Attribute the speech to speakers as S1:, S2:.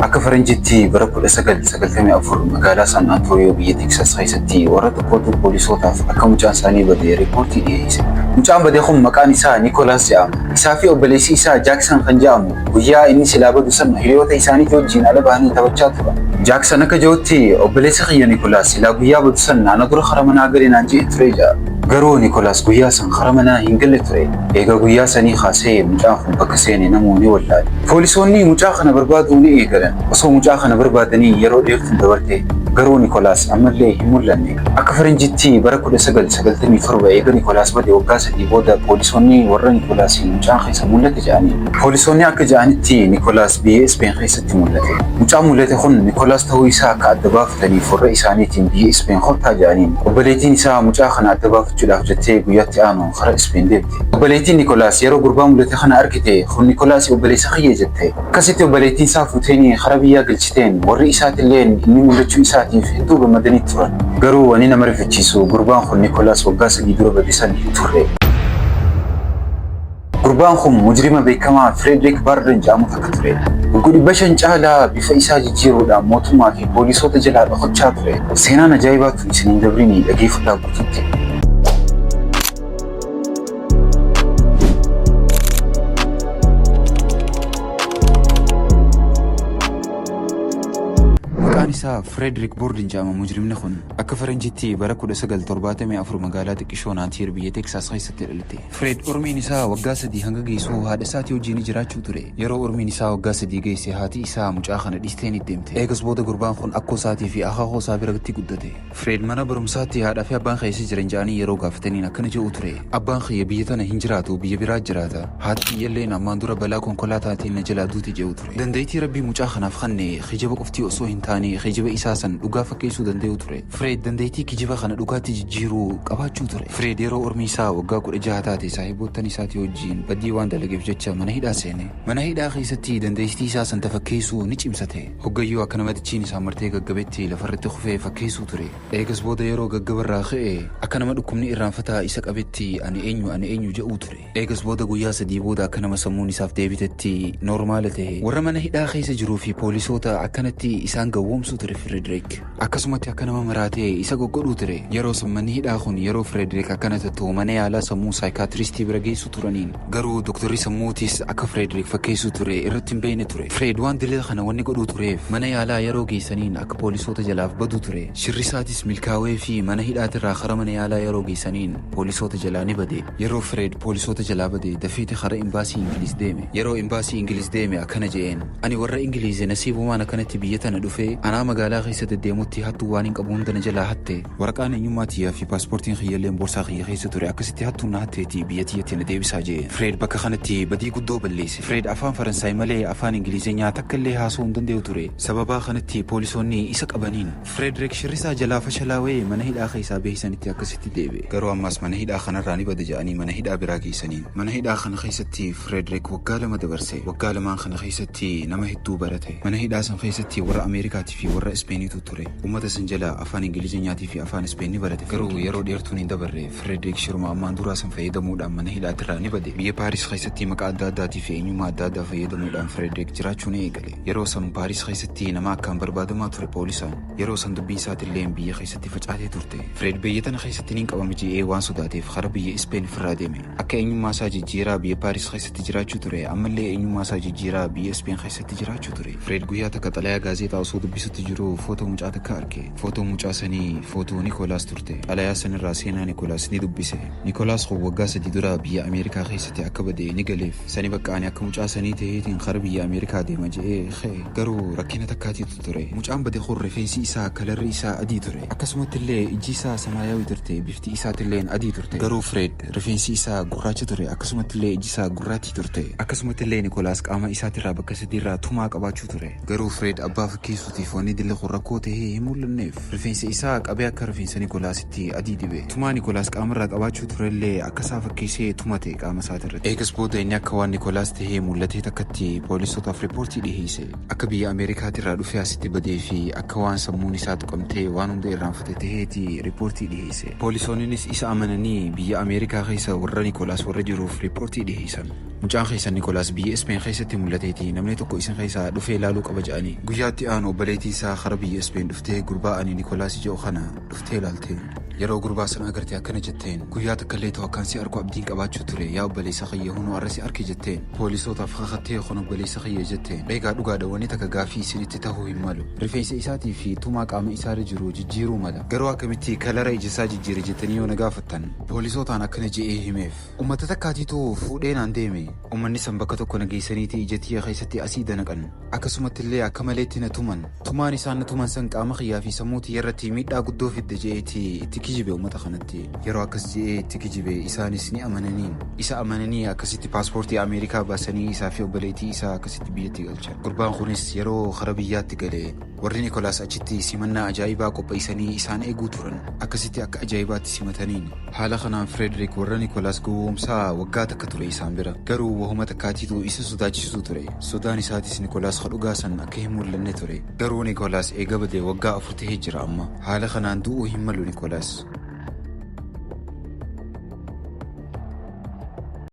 S1: Akka faranjiitti bara 1994 magaalaa San Antonio biyya Teksas keessatti warra tokkotu poolisootaaf akka mucaan isaanii bade riippoortii dhiyeesse. Mucaan bade kun maqaan isaa Nikolaas jedhama. Isaa fi obboleessi isaa Jaaksan kan jedhamu guyyaa inni silaa badu san hiriyoota isaaniitii wajjin ala bahanii taphachaa turan. Jaaksan akka jedhutti obboleessi kiyya Nikolaas silaa guyyaa badu san ana dura kara manaa gale naan jedhe ture jedha. Garuu Nikolaas guyyaa san kara manaa hin galle ture. Egaa guyyaa sanii kaasee mucaan kun bakka seene namuu ni wallaale. Poolisoonni mucaa kana barbaaduu ni eegalan. Osoo mucaa kana barbaadanii yeroo dheertuun dabarte garuu Nikolaas ammallee hin mul'anne. Akka faranjiitti bara 1997 eega Nikolaas bade waggaa 3 booda poolisoonni warra Nikolaasiin mucaan keessa mul'ate jedhanii. Poolisoonni akka jedhanitti Nikolaas biyya Ispeen keessatti mul'ate. Mucaan mul'ate kun Nikolaas ta'uu isaa akka adda baafataniif warra isaaniitiin biyya Ispeen kottaa jedhaniin. Obboleettiin isaa mucaa kana adda baafachuudhaaf jettee guyyaatti aanu kara Ispeen deemte. Obboleettiin Nikolaas yeroo gurbaa mul'ate kana argite kun Nikolaas obboleessa kiyya jette. Akkasitti obboleettiin isaa fuuteenii kara biyyaa galchiteen warri isaatilleen inni mul'achuu isaatiif hedduu gammadanii turan. Garuu wanni nama rifachiisu gurbaan kun Nikolaas waggaa 3 dura bade san hin turre. Gurbaan kun mujrima beekamaa Frederick Barden jedhamu takka ture. Waggaa 500 caalaa bifa isaa jijjiiruudhaan mootummaa fi poolisoota jalaa dhokachaa ture. Seenaan ajaa'ibaatu isin hin dabrinii dhageeffadhaa guututti. Maqaan isaa Frederick Borden jedhama mujrimni kun. Akka faranjiitti bara 1974 magaalaa xiqqishoo Naatiir biyya Teksaas keessatti dhalate. Fred umriin isaa waggaa 3 hanga geessu haadha isaatii wajjin jiraachuu ture. Yeroo umriin isaa waggaa 3 geesse haati isaa mucaa kana dhiistee ni deemte. Eegas booda gurbaan kun akkoo isaatii fi akaakoo isaa biratti guddate. Fred mana barumsaatti haadhaa fi abbaan keessa jiran jedhanii yeroo gaafataniin akkana jedhu ture. Abbaan kiyya biyya tana hin jiraatu, biyya biraa jiraata. Haati kiyyalleen ammaan dura balaa konkolaataatiin na jalaa duute jedhu ture. Dandeettii rabbii mucaa kanaaf kenne kijiba qoftii osoo hin taane kijiba isaa san dhugaa fakkeessuu danda'u ture. Fred dandeettii kijiba kana dhugaatti jijjiiruu qabaachuu ture. Fred yeroo umrii isaa waggaa 16 taate saahiboottan isaatii wajjin badii waan dalageef jecha mana hidhaa seene. Mana hidhaa keessatti dandeettii isaa san tafakkeessuu ni cimsate. Hoggayyuu akka namatichiin isaa martee gaggabetti lafarratti kufee fakkeessuu ture. Eegas booda yeroo gaggabarraa ka'e akka nama dhukkubni irraanfataa isa qabetti ani eenyu ani eenyu jedhuu ture. Eegas booda guyyaa 3 booda akka nama sammuun isaaf deebitetti noormaala ta'e. Warra mana hidhaa keessa jiruu fi poolisoota akkanatti isaan gawwoomsuu ture Frederick. Akkasumatti akka nama maraatee isa goggodhuu ture. Yeroo san manni hidhaa kun yeroo Frederick akkana ta'u mana yaalaa sammuu saayikaatiristii bira geessu turaniin. Garuu doktorri sammuutis akka Frederick fakkeessuu ture irratti hin beekne ture. Fred waan dilila kana wanni godhuu tureef mana yaalaa yeroo geessaniin akka poolisoota jalaaf badu ture. Shirri isaatis milkaa'ee fi mana hidhaatirraa kara mana yaalaa yeroo geessaniin poolisoota jalaa ni bade. Yeroo Fred poolisoota jalaa bade dafeeti kara imbaasii Ingiliz deeme. Yeroo imbaasii Ingiliz deeme akkana je'een. Ani warra Ingiliizi nasiibumaan akkanatti biyya tana dhufe anaa magaalaa keessa deddeemutti hattuu waan hin qabu hunda na jalaa hatte. Waraqaan eenyummaa tiyyaa fi paaspoortiin kiyyalleen boorsaa kiyya keessa ture akkasitti hattuun na hatteeti biyya tiyyatti na deebisaa jee. Fred bakka kanatti badii guddoo balleesse. Fred afaan Faransaay malee afaan Ingiliizenyaa takka illee haasa'uu hin danda'u ture. Sababaa kanatti poolisoonni isa qabaniin. Frederick shirrisaa jalaa fashalaawee mana hidhaa keessaa beeksanitti akkasitti deebi'e. Garuu ammas mana hidhaa kanarraa ni bada jedhanii mana hidhaa biraa geessaniin. Mana hidhaa kana keessatti Frederick waggaa 2 dabarse. Waggaa lamaan kana keessatti nama hedduu barate. Mana hidhaa san keessatti warra Ameerikaatii fi warra Ispeeniitu ture. Uummata san jala afaan Ingilizinyaatii fi afaan Ispeen ni barate. Garuu yeroo dheertuun hin dabarre Frederick shiruma ammaan duraa san fayyadamuudhaan mana hidhaatirraa ni bade. Biyya Paaris keessatti maqaa adda addaatii fi eenyummaa adda addaa fayyadamuudhaan Frederick jiraachuu ni eegale. Yeroo san Paaris keessatti nama akkaan barbaadamaa ture poolisaan. Yeroo san dubbiin isaatillee biyya keessatti facaatee turte. Fred biyya tana keessatti niin qabama je'ee waan sodaateef kara biyya Ispeen ofirraa deeme. Akka eenyummaa isaa jijjiiraa biyya Paaris keessatti jiraachuu ture ammallee eenyummaa isaa jijjiiraa biyya Ispeen keessatti jiraachuu ture. Fred guyyaa takka xalayaa gaazexaa osoo dubbisutti jiruu footoo mucaa takka arge. Footoo mucaa sanii footoo Nikolaas turte. Xalayaa sanirraa seenaa Nikolaas ni dubbise. Nikolaas kun waggaa 3 dura biyya Ameerikaa keessatti akka bade ni galeef. Sani bakka ani akka mucaa sanii ta'eetiin kara biyya Ameerikaa deema je'ee ka'e. Garuu rakkina takkaatiitu ture. Mucaan bade kun rifeensi isaa kalarri isaa adii ture. Akkasumatti illee ijji isaa samaayaawii turte bifti isaatilleen adii turte. Garuu Fred rifeensi isaa gurraacha ture akkasumatti illee ijji isaa gurraattii turte. Akkasumatti illee Nikolaas qaama isaatirraa bakka sadiirraa tumaa qabaachuu ture. Garuu Fred abbaa fakkeessuutiif wanni dilli kun rakkoo tahee hin mul'anneef. Rifeensa isaa qabee akka rifeensa Nikolaasitti adii dibe. Tumaa Nikolaas qaamarraa qabaachuu turellee akka isaa fakkeessee tumate qaama isaatirratti. Eegas booda inni akka waan Nikolaas tahee mul'atee takkatti poolisootaaf riippoortii dhiheesse. Akka biyya Ameerikaatirraa dhufee asitti badee fi akka waan sammuun isaa tuqamtee waan hunda irraanfate taheeti riippoortii dhiheesse. Poolisoonnis isa amananii biyya Ameerikaa keessa warra Nikolaas warra jiruuf riippoortii dhiheessan. Mucaan keessan Nikolaas biyya Ispeen keessatti mul'ateeti namni tokko isin keessaa dhufee ilaaluu qaba jedhanii. Guyyaatti aanu obboleettii isaa kara biyya Ispeen dhuftee gurbaa ani Nikolaas jedhu kana dhuftee ilaalte. Yeroo gurbaa sana agarte akkana jetteen, guyyaa takka illee ta'u akkaan si arku abdiin qabaachuu ture, yaa obboleessa kiyya hunoo arra si arke jetteen. Poolisootaaf kakattee kun obboleessa kiyya jetteen. Egaa dhugaadha, wanni takka gaafii isinitti tahuu hin malu. Rifeensa isaatii fi tumaa qaama isaarra jiru jijjiiruu mala. Garuu akkamitti kalara ija isaa jijjiire jettanii yoo na gaafattan, poolisootaan akkana je'ee himeef. Ummata takkaatiitu fuudhee naan deeme. Ummanni san bakka tokko na geessaniiti ija tiyya keessatti asii danaqan. Akkasumatti illee akka maleetti na tuman. Tumaan isaan na tuman san qaama kiyyaa fi sammuu tiyya irratti miidhaa guddoo fidde je'eeti itti kijibe ummata kanatti. Yeroo akkas je'ee itti kijibe isaanis ni amananiin. Isa amananii akkasitti paaspoortii Ameerikaa baasanii isaa fi obboleettii isaa akkasitti biyyatti galchan. Gurbaan kunis yeroo kara biyyaatti gale warri Nikolaas achitti simannaa ajaa'ibaa qopheessanii isaan eeguu turan. Akkasitti akka ajaa'ibaatti simataniin. Haala kanaan Firederik warra Nikolaas gowwoomsaa waggaa takka ture isaan bira. Garuu wahuma takkaatiitu isa sodaachisuu ture. Sodaan isaatis Nikolaas dhugaa san akka hin mul'anne ture. Garuu Nikolaas eega badee waggaa 4 tahee jira amma. Haala kanaan du'uu hin malu Nikolaas.